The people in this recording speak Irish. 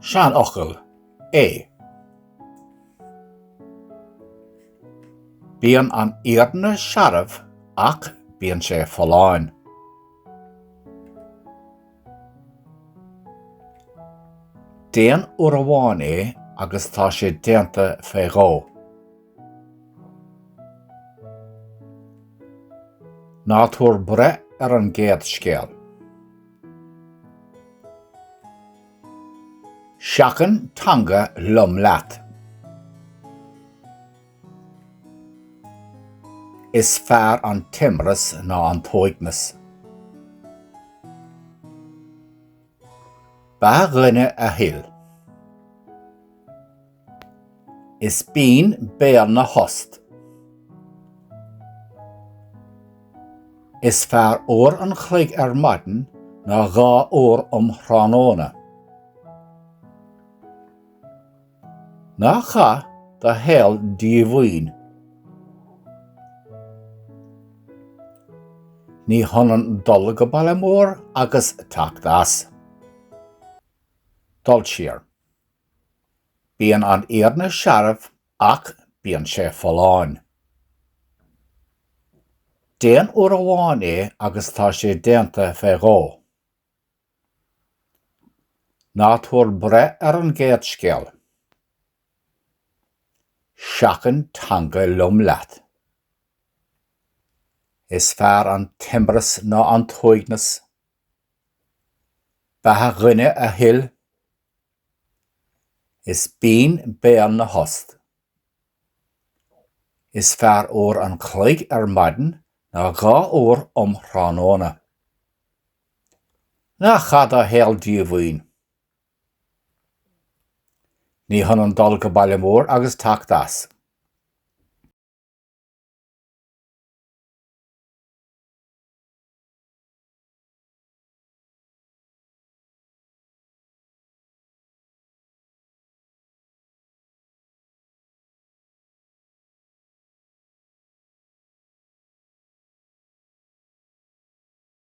Seanfhocal é. Bíonn an fhírinne searbh ach bíonn sé folláin. Déan uair amháin é agus tá sé déanta fé dhó. Ná tabhair breith ar an gcéad scéal. Seachain teanga liom leat. Is fearr an t-imreas ná an t-uaigneas. Beatha dhuine a thuill. Is binn béal na thost. Is fearr uair an chloig ar maidin ná 2 uair um thráthnóna. Ná caith do shaol díomhaoin. Ní hionann dul go baile mór agus teacht as. Dul siar. Bíonn an fhírinne searbh ach bíonn sé folláin. Déan uair amháin é agus tá sé déanta fé dhó. Ná tabhair breith ar an gcéad scéal. Seachain teanga liom leat. Is fearr an t-imreas ná an t-uaigneas. Beatha dhuine a thuill. Is binn béal na thost. Is fearr uair an chloig ar maidin ná 2 uair um thráthnóna. Ná caith do shaol díomhaoin. Ní hionann dul go baile mór agus teacht as.